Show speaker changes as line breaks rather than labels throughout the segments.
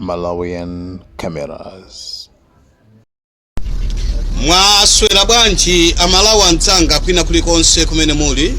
Malawian Cameras.
Mwaswera bwanji Amalawi anzanga kwina kulikonse kumene muli?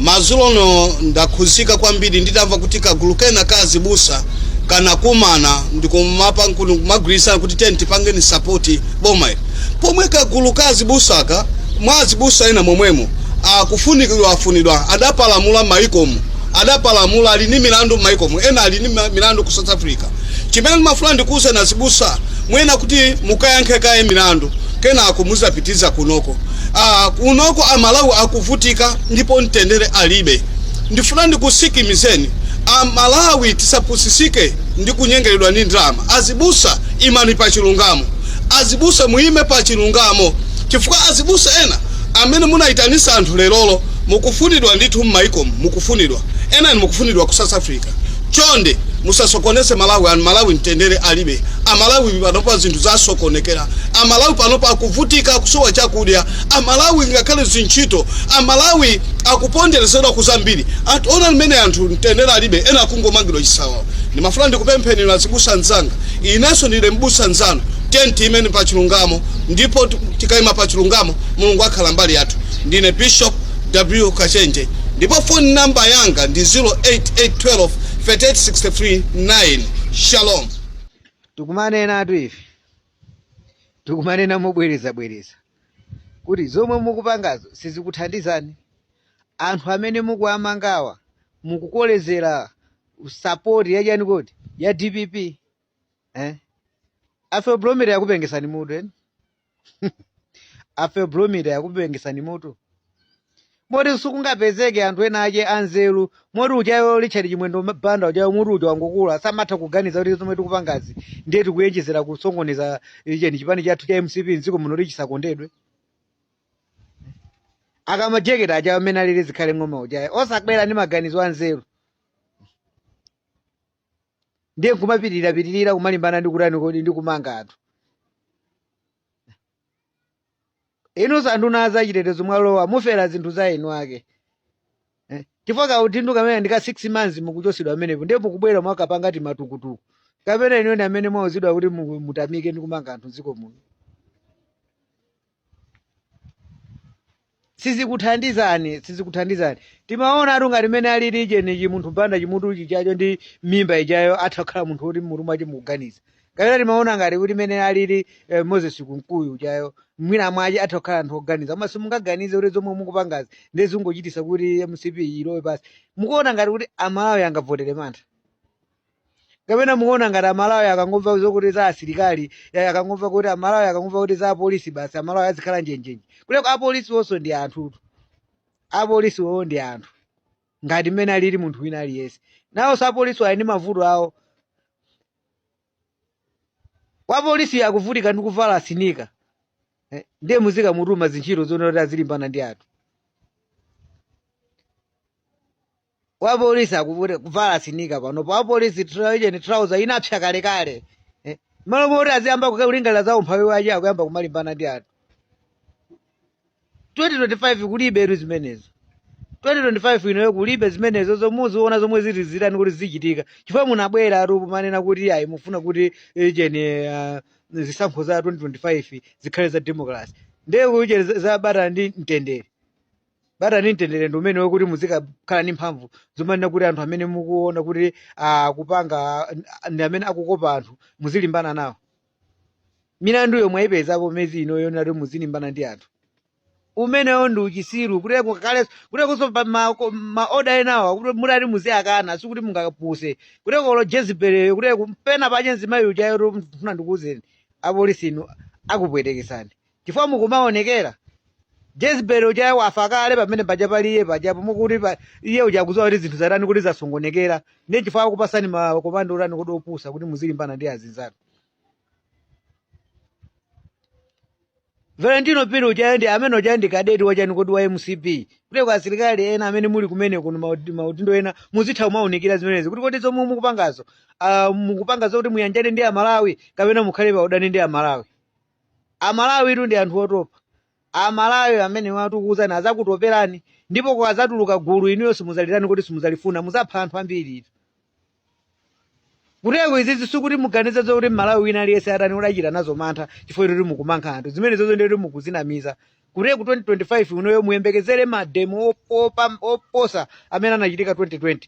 Madzulo ano ndakhuzika kwambiri nditamva kuti kagulu kena ka azibusa kanakumana ndikumagwirizana kuti tiyeni tipangeni sapoti boma ili, pomwe kagulu ka azibusaka, mwa azibusa ena momwemo akufunikidwa, afunidwa, adapalamula m'mayikomo, adapalamula, ali ndi milandu m'mayikomo, ena ali ndi milandu ku South Africa. Chimene ndimafuna ndikuwuzeni azibusa, mwena kuti mukayankhe kaye milandu, kenako muzapitiza kunoko. Kunoko Amalawi akuvutika ndipo mtendere alibe. Ndifuna ndikusikimizeni Amalawi, tisapusisike ndi kunyengeredwa ndi ndalama. Azibusa, imani pa chilungamo. Azibusa, muime pa chilungamo, chifukwa azibusa ena amene munayitanisa anthu lerolo mukufunidwa ndithu m'mayikomo, mukufunidwa ena mukufunidwa ku South Africa. Chonde musasokoneze Malawi. Anu Malawi mtendere alibe. Amalawi panopa zinthu zasokonekera. Amalawi panopa akuvutika, akusowa chakudya. Amalawi ngakhale zintchito, Amalawi akuponderezedwa kuzambiri. Anthu ona mmene anthu mtendere alibe, ena akungomangidwa chisawawa. Ndimafuna ndikupempheni inu azibusa mzanga, inenso ndine mbusa mzanu, tiyeni tiyimeni pa chilungamo, ndipo tikayima pa chilungamo Mulungu akhala mbali yathu. Ndine Bishop W Kachenje ndipo phone number yanga ndi 088 12 38 63 9. Shalom.
Tikumanenatu ife, tikumanena mobwerezabwereza kuti zomwe mukupangazo sizikuthandizani. Anthu amene mukuwamangawa mukukolezera support yachani kodi ya DPP, eh? Afrobarometer yakupengesani mutu, eh? Afrobarometer yakupengesani mutu moti sikungapezeke anthu ena ache anzeru, moti uchayo Richard Chimwendo Banda uchayo mutu uja wangokula, samatha kuganiza kuti zomwe tikupangazi ndiye tikuyenjezera kusongoneza icheni chipani chathu cha MCP mdziko muno lichisakondedwe. Akamajeketa aja amene alili Zikhale Ng'oma ujayo osabwera ndi maganizo anzeru, ndiye nkumapitirira pitirira kumalimbana ndi kutani kodi ndi kumanga anthu. Inunso anduna za chitetezo mwalowa mufera zinthu za inu ake, eh? Chifukwa kaudindo kamene ndika 6 months mukuchosedwa amenepo, ndiye mukubwera mwakapanga ti matukutuku, kapena inuyo ndi amene mwauzidwa kuti mutamike ndi kumanga anthu mdziko muno. Sizikuthandizani, sizikuthandizani. Timaona atu ngati mmene alili cheni chimunthu Banda, chimutu chichacho ndi mimba ichayo, atha kukhala munthu woti mmutu mwache mukuganiza. Kapena timaona ngati kuti mmene alili Moses Kunkuyu uchayo, mwina mwache atha kukhala anthu oganiza, koma simungaganize kuti zomwe mukupangazi ndiye zingochitisa kuti MCP ilowe pasi. Mukuona ngati kuti Amalawi angavotere mantha? Kapena mukuona ngati Amalawi akangomva zokuti za asilikali, akangomva kuti Amalawi, akangomva kuti za apolisi, basi Amalawi azikhala njenjenje? Kuleko apolisi wonso ndi anthutu. Apolisi wowo ndi anthu ngati mmene alili munthu wina aliyense. Nawonso apolisi ali ndi mavuto awo. Wapolisi akuvutika ndi kuvala sinika, ndiye muzikamutuma zintchito zonena kuti azilimbana ndi anthu. Wapolisi akuvutika kuvala sinika panopo. Wapolisi ijeni trouser inapsa kalekale, eh? Malo moti aziyamba kulingalira za umphawi wache, akuyamba kumalimbana ndi anthu. 2025 kulibe zimenezo. 2025 inoyo kulibe zimenezo zomuziona zomwe zili zitani kuti zichitika, chifukwa munabwera atu manena kuti ayi, mufuna kuti ijeni zisankho za 2025 zikhale za democracy, ndiye kuti za bata ndi mtendere. Bata ndi mtendere ndi umene wokuti muzikakhala ndi mphamvu zomanena kuti anthu amene mukuona kuti akupanga ndi amene akukopa anthu muzilimbana nawo. Milandu yomwe ayipezapo mezi ino yonati muzilimbana ndi anthu, umenewo ndi uchisiru. Kuti kale kutekonso pa ma order enawa kuti mutati muziyakana, sikuti mungapuse kuteko Jezebeleyo kuteko pena pache mzimayi uchayo. Mfuna ndikuwuzeni apolisi inu, akupwetekesani chifukwa mukumaonekera Jezebel uchayo wafa kale. Pamene paja pali iye pajapo mukuti iye uja akudziwa kuti zinthu zatani kuti zasongonekera, ndiye chifukwa akupasani ma command otani kuti opusa kuti muzilimbana ndi azinzanu. Valentino Phiri uchayo ndi amene uchayo ndi kadeti wachani kodi wa MCP. Kuti kwa asilikali ena amene muli kumene kuno maudindo ena, muzitha kumaunikira zimenezi kuti kodi zomwe mukupangazo, mukupanga zokuti muyanjane ndi Amalawi kapena mukhale pa udani ndi Amalawi. Amalawi tu ndi anthu otopa. Amalawi amene watukuuzani azakutoperani, ndipo kukazatuluka gulu inuyo simudzalirani kuti simudzalifuna, muzapha anthu ambiri. Kuteko izizi sikuti muganize zokuti Mmalawi wina aliyense atani udachita nazo mantha chifukwa choti mukumanga anthu. Zimenezozo ndiye kuti mukuzinamiza. Kuteko 2025 unoyo muyembekezere mademo oposa amene anachitika 2020.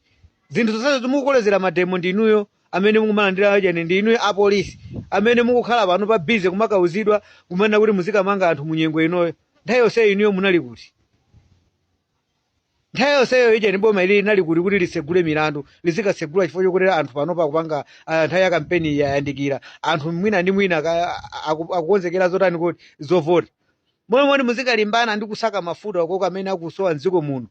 Zinthu zonsezo mukukolezera mademo ndi inuyo amene mukumalandira chani, ndi inuyo apolisi amene mukukhala pano pa busy kumakauzidwa kumanena kuti muzikamanga anthu munyengo inoyo. Nthawi yonseyo inuyo munali kuti? Nthawi yonseyo ijeni boma ili linali kuti kuti lisegule milandu, lizikasegula chifukwa chokuti anthu panopa akupanga nthawi ya kampeni yayandikira, anthu mwina ndi mwina akukonzekera zotani kuti zovota. Momwe moti muzikalimbana ndi kusaka mafuta koko amene akusowa mdziko muno,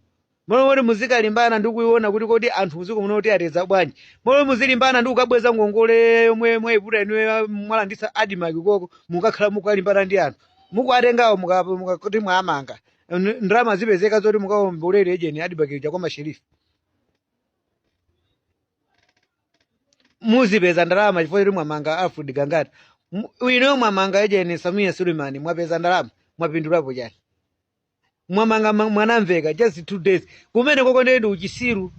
momwe moti muzikalimbana ndi kuiona kuti kodi anthu mdziko muno tiwateza bwanji, momwe muzilimbana ndi kukabweza ngongole yomwe mwayiputa inuyo mwalandisa ADMARC koko, mukakhala mukalimbana ndi anthu mukuwatengawo kuti mwamanga ndalama zipezeka zoti mukaombolere ejeni ADMARC ija kwa masherifu, muzipeza ndalama chifukwa choti mwamanga Alfred Gangata. Inuyo mwamanga ejeni Sameer Suleman, mwapeza ndalama, mwapindulapo chani? Mwamanga Mwanamvekha just 2 days kumene koko, ndiye ndi uchisiru.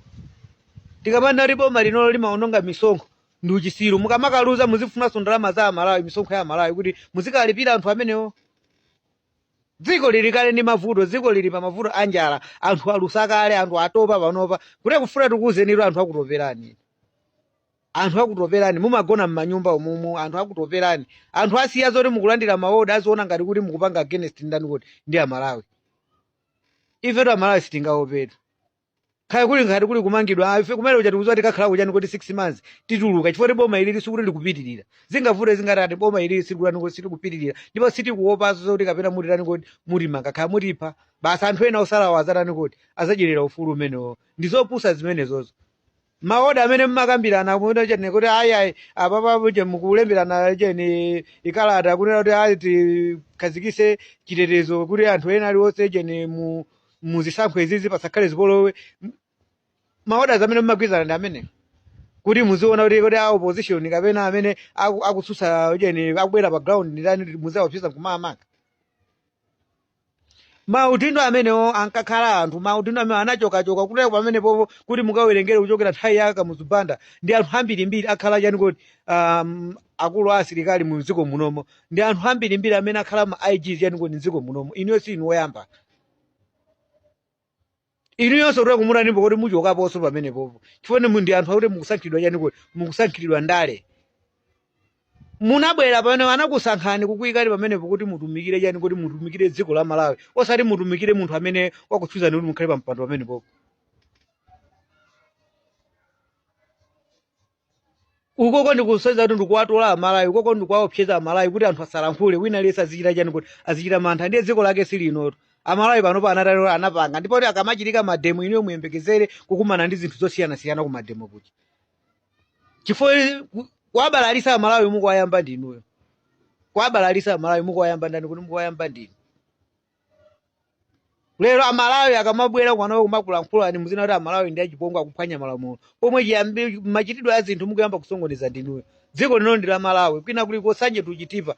Tikamanda kuti boma linolo limaononga misonkho ndi uchisiru. Mukamakaluza muzifunanso ndalama za Amalawi, misonkho ya Amalawi, kuti muzikalipira anthu amenewo. Dziko lili kale ndi mavuto, dziko lili pa mavuto a njala, anthu alusa kale, anthu atopa panopa. Kuti kufuna tikuwuzenitu, anthu akutoperani, anthu akutoperani. Mumagona m'manyumba umumu, anthu akutoperani. Anthu asiya zoti mukulandira ma order, aziona ngati kuti mukupanga against ndani kuti ndi Amalawi. Ifetu Amalawi sitingaopetu. Kaya kuli ngati kuli kumangidwa, ife kumene kuja tikudziwa tikakhala kuchani kuti 6 months tituluka, chifukwa kuti boma ilili sikuti likupitirira. Zingavute zingatati, boma ilili sikuti kuti silikupitirira, ndipo sitikuopanso zoti kapena mutirani kuti mutimanga, kaya mutipha, basi anthu ena osalawa azatani kuti azadyerera ufulu umenewo. Ndi zopusa zimenezozo. Ma order amene mmakambirana kuona chene kuti ayi ayi, apapa che mukulemberana chene ikalata kunena kuti ayi, tikhazikise chitetezo kuti anthu ena aliwonse chene mu muzisankho izizi pasakhale zipolowe. Ma orders amene mmagwirizana ndi amene kuti muziona kuti a opposition kapena amene akutsutsa chene akubwera pa ground ndani, muziwaopseza nkumamanga. Maudindo amenewo ankakhala anthu, maudindo amene anachokachoka kuteko pamenepopo kuti mukawerengere kuchokera nthawi ya Kamuzu Banda, ndi anthu ambirimbiri akhala chani kuti akulu a asilikali mu dziko munomo, ndi anthu ambirimbiri amene akhala ma IG chani kuti mdziko munomo. Inuyo si inu woyamba, inuyonso kuti kumutanipo kuti muchokaponso pamenepopo, chifukwa ndi anthu akuti mukusankhidwa chani kuti mukusankhiridwa ndale. Munabwera pamene anakusankhani kukuyikani pamenepo kuti mutumikire chani kuti mutumikire dziko la Malawi, osati mutumikire munthu amene wakuchuzani kuti mukhale pa mpando pamenepopo. Ukoko ndikusonyeza kuti ndikuwatola Amalawi, ukoko ndikuwaopseza Amalawi kuti anthu asalankhule, wina aliyense azichita chani kuti azichita mantha. Ndiye dziko lake silinoto. Amalawi panopo anatero anapanga, ndipo akamachitika mademo inuyo muyembekezere kukumana ndi zinthu zosiyanasiyana ku mademo kuja, chifukwa kuwabalalisa Amalawi mukuwayamba ndinuyo. Kuwabalalisa Amalawi mukuwayamba ndani kuti mukuwayamba ndinu. Lero Amalawi akamabwera kwanawo kumakulankhulani, muzina kuti Amalawi ndi achipongwe, akuphwanya malamulo, pomwe chiyambi machitidwe a zinthu mukuyamba kusongoneza ndinuyo. Dziko lino ndi la Malawi, kwina kuliko Nsanje to Chitipa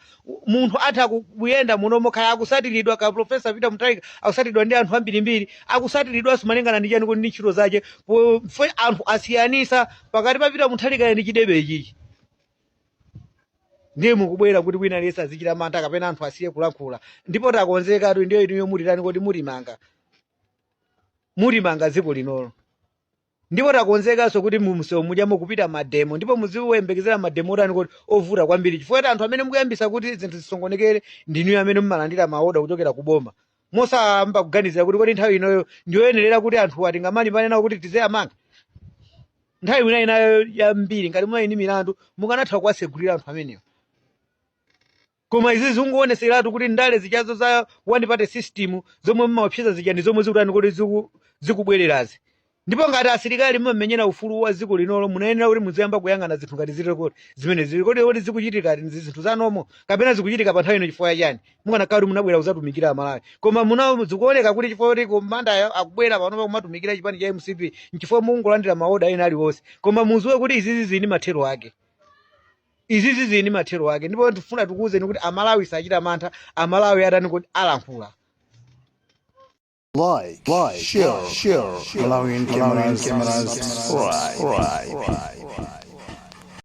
munthu atha kuyenda munomo kaya akusatiridwa ka Professor Peter Mutharika akusatiridwa ndi anthu ambirimbiri, akusatiridwanso malingana ndi chani kuti ndi ntchito zache. Anthu asiyanisa pakati pa Peter Mutharika ndi chidebe ichichi. Ndiye mukubwera kuti wina aliyense azichita mantha kapena anthu asiye kulankhula, ndipo takonzekatu. Ndiyo inuyo mutirani kuti mutimanga, mutimanga dziko linolo, ndipo takonzekanso kuti mumsewu mujamo kupita mademo, ndipo muziwembekezera mademo otani kuti ovuta kwambiri, chifukwa kuti anthu amene mukuyambisa kuti zinthu zisongonekere ndinuyo amene mumalandira ma order kuchokera ku boma, mosayamba kuganizira kuti kodi nthawi inoyo ndiyoyenerera kuti anthu atingamalimbane nawo kuti tiziyamanga. Nthawi ina inayo yambiri ngati munali ndi milandu mukanatha kuwasegulira anthu amenewo, koma izi zikuoneseratu kuti ndale zichazo za one party system zomwe mumaopseza zija ndi zomwe zikutani kuti zikubwererazi. Ndipo ngati asilikali mumamenyera ufulu wa dziko linolo, munayenera kuti muziyamba kuyang'ana zinthu ngati zili kuti zimene zili kodi zikuchitika ndi zinthu zanomo kapena zikuchitika pa nthawi ino chifukwa chani? Mukanakhala kuti munabwera kuzatumikira Amalawi, koma muna zikuoneka kuti chifukwa kuti commander akubwera panopa kumatumikira chipani cha MCP, nchifukwa mungolandira ma order ena aliwonse. Koma muziwe kuti izizi zili ndi mathero ake, izizi zili ndi mathero ake. Ndipo tifuna tikuwuzeni kuti Amalawi sachita mantha, Amalawi atani kuti alankhula.
Like, share, Malawian cameras, subscribe.